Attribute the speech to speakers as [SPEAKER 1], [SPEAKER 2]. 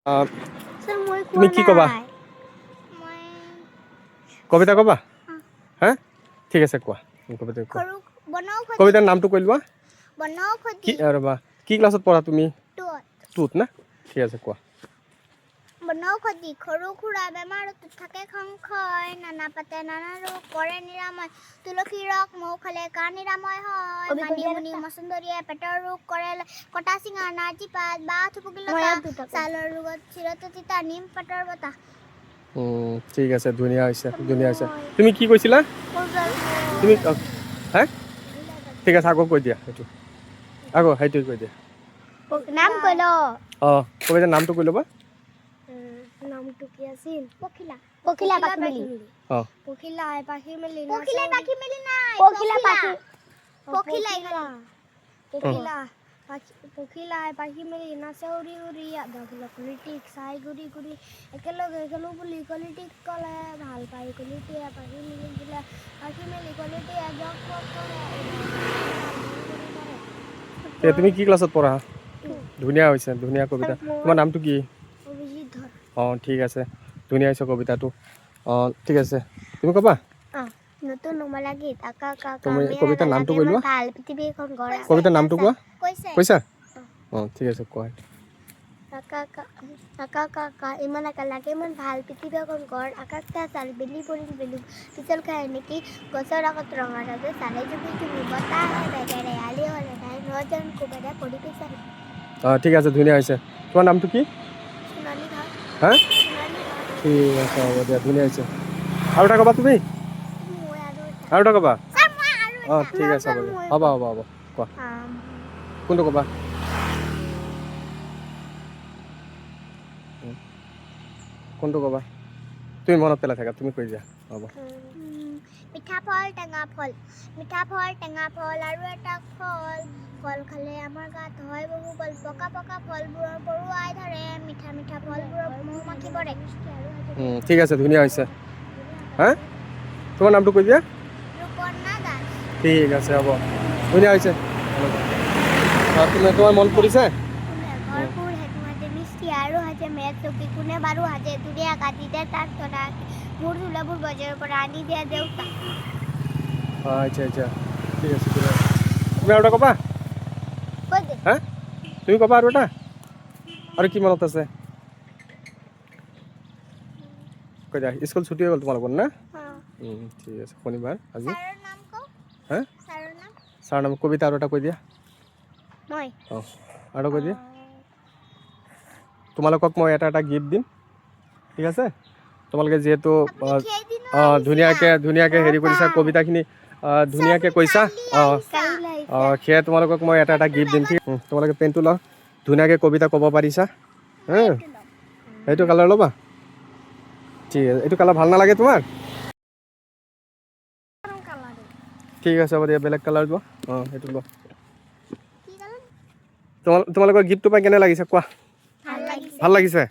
[SPEAKER 1] Sir, মই
[SPEAKER 2] তুমি
[SPEAKER 1] কোৱা
[SPEAKER 2] কি ক'বা?
[SPEAKER 1] নাই। মই
[SPEAKER 2] কবিতা ক'বা? হা, ঠিক আছে, কোৱা। তুমি কবিতা কোৱা।
[SPEAKER 1] সৰু বনৌষধি।
[SPEAKER 2] কবিতাৰ নামটো কৈ লোৱা।
[SPEAKER 1] বনৌষধি।
[SPEAKER 2] কি ৰ'বা, কি ক্লাছত পঢ়া তুমি?
[SPEAKER 1] টুত।
[SPEAKER 2] টুত না? ঠিক আছে, কোৱা।
[SPEAKER 1] বনৌষধি। সৰু সুৰা বেমাৰত থাকে সংশয়, নানা পাতে নানা ৰোগ কৰে নিৰাময়। তুলসী ৰস মৌ খালে কাহ নিৰাময় হয়। মানিমুনি মচন্দৰীয়ে পেটৰ ৰোগ কৰে। কটা চিঙা নাৰ্জী পাত বা থুপুকি লতা, ছালৰ ৰোগত চিৰতে তিতা নিম পাতৰ বতাহ।
[SPEAKER 2] ঠিক আছে, ধুনীয়া হৈছে, ধুনীয়া হৈছে। তুমি কি কৈছিলা? তুমি হা, ঠিক আছে, আকৌ কৈ দিয়া সেইটো, আকৌ সেইটোৱে কৈ দিয়া।
[SPEAKER 1] নাম কৈ ল।
[SPEAKER 2] অঁ, কবিতাৰ নামটো কৈ ল'বা।
[SPEAKER 1] নামটো কি আছিল? পখিলা, পখিলা পাখি মেলি। পখিলাই পাখি মেলি, পখিলাই পাখি মেলি নাই, পখিলা পাখি, পখিলাই পখিলা পাখি, পখিলাই পাখি মেলি নাচে উৰি উৰি। আধা কলিটিক চাই ঘূৰি ঘূৰি। একেলগে খেলো বুলি কলিটিক ক'লে, ভাল পাই কলিটিয়ে পাখি মেলি দিলে। পাখি মেলি কলিটিয়ে জক পক কৰে।
[SPEAKER 2] ঠিক, তুমি কি ক্লাছত পঢ়া? ধুনীয়া হৈছে, ধুনীয়া কবিতা। তোমাৰ নামটো কি?
[SPEAKER 1] অভিজিত ধৰ।
[SPEAKER 2] অঁ, ঠিক আছে, ধুনীয়া হৈছে কবিতাটো। অঁ, ঠিক আছে, তুমি ক'বা।
[SPEAKER 1] নতুন নুমলা গীত আকা আকা।
[SPEAKER 2] তুমি কবিতাৰ নামটো কৈ লোৱা।
[SPEAKER 1] ভাল পৃথিৱীখন গঢ়।
[SPEAKER 2] কবিতাৰ নামটো কোৱা।
[SPEAKER 1] কৈছে।
[SPEAKER 2] কৈছা? অঁ, ঠিক আছে, কোৱা।
[SPEAKER 1] আকা আকা আকা আকা আকা, ইমান আকা লাগে ইমান ভাল পৃথিৱীখন গঢ়। আকাশটা চাল বেলি পৰিল বেলু পিছল খাই নেকি। গছৰ আগত ৰঙা ৰজে চালে জুমি জুমি। বতাহে বেগেৰে আলি হলে নাই নজন কোবেৰে পৰি পিছালে।
[SPEAKER 2] অঁ, ঠিক আছে, ধুনীয়া হৈছে। তোমাৰ নামটো কি?
[SPEAKER 1] সোণালী ধৰ।
[SPEAKER 2] হা?
[SPEAKER 1] সোণালী ধৰ।
[SPEAKER 2] ঠিক আছে, হ'ব দিয়া, ধুনীয়া হৈছে। আৰু এটা ক'বা তুমি?
[SPEAKER 1] মই আৰু এটা।
[SPEAKER 2] আৰু এটা ক'বা?
[SPEAKER 1] ছাৰ, মই আৰু
[SPEAKER 2] অঁ।
[SPEAKER 1] এটা।
[SPEAKER 2] ঠিক আছে, হ'ব দিয়া, হ'ব হ'ব হ'ব, কোৱা। কোনটো ক'বা? কোনটো ক'বা তুমি? মনত পেলাই থাকা, তুমি কৈ দিয়া, হ'ব।
[SPEAKER 1] মিঠা ফল, টেঙা ফল, মিঠা ফল, টেঙা ফল আৰু এটা ফল। ফল খালে আমাৰ গাত হয় বহু বল। পকা পকা ফলবোৰৰ পৰুৱাই ধৰে, মিঠা মিঠা ফলবোৰৰ মৌ মাখি পৰে।
[SPEAKER 2] ঠিক আছে, ধুনীয়া হৈছে। হা, তোমাৰ নামটো কৈ দিয়া।
[SPEAKER 1] ৰূপৰ্ণা দাস।
[SPEAKER 2] ঠিক আছে, হ'ব, ধুনীয়া হৈছে। অঁ, তুমি তোমাৰ মন পৰিছে?
[SPEAKER 1] কোনে ভৰপূৰ হেতু সাজে মিষ্টি আৰু সাজে মেজ চকী, কোনে বাৰু সাজে ধুনীয়া কাটি দে তাত তৰা। মোৰ চোলাবোৰ বজাৰৰ পৰা আনি দিয়া দেউতা।
[SPEAKER 2] অঁ, আচ্ছা আচ্ছা, ঠিক আছে, ঠিক আছে। তুমি আৰু এটা ক'বা?
[SPEAKER 1] কৈ দে।
[SPEAKER 2] হা, তুমি ক'বা আৰু এটা? আৰু কি মনত আছে কৈ দিয়া। স্কুল ছুটি হৈ গ'ল তোমালোকৰ না? ঠিক আছে, শনিবাৰ আজি।
[SPEAKER 1] ছাৰৰ নাম কওঁ?
[SPEAKER 2] হা?
[SPEAKER 1] ছাৰৰ নাম।
[SPEAKER 2] ছাৰৰ নাম, কবিতা আৰু এটা কৈ দিয়া।
[SPEAKER 1] মই?
[SPEAKER 2] অঁ, আৰু এটা কৈ দিয়া। তোমালোকক মই এটা এটা গিফ্ট দিম, ঠিক আছে? তোমালোকে যিহেতু
[SPEAKER 1] আপুনি সেইদিনো
[SPEAKER 2] অঁ, ধুনীয়াকৈ ধুনীয়াকৈ হেৰি কৰিছা, কবিতাখিনি ধুনীয়াকৈ কৈছা, অঁ অঁ সেয়া তোমালোকক মই এটা এটা গিফ্ট দিম, ঠিক? তোমালোকে পেনটো লোৱা। ধুনীয়াকৈ কবিতা ক'ব পাৰিছা। হা, সেইটো কালাৰ ল'বা। ঠিক আছে, এইটো কালাৰ ভাল নালাগে তোমাৰ? ঠিক আছে, হ'ব দিয়া, বেলেগ কালাৰ লোৱা। অঁ, সেইটো লোৱা।
[SPEAKER 1] কি কালাৰ?
[SPEAKER 2] তোমালোকৰ গিফ্টটো পাই কেনে লাগিছে কোৱা।
[SPEAKER 1] ভাল লাগিছে।
[SPEAKER 2] ভাল লাগিছে।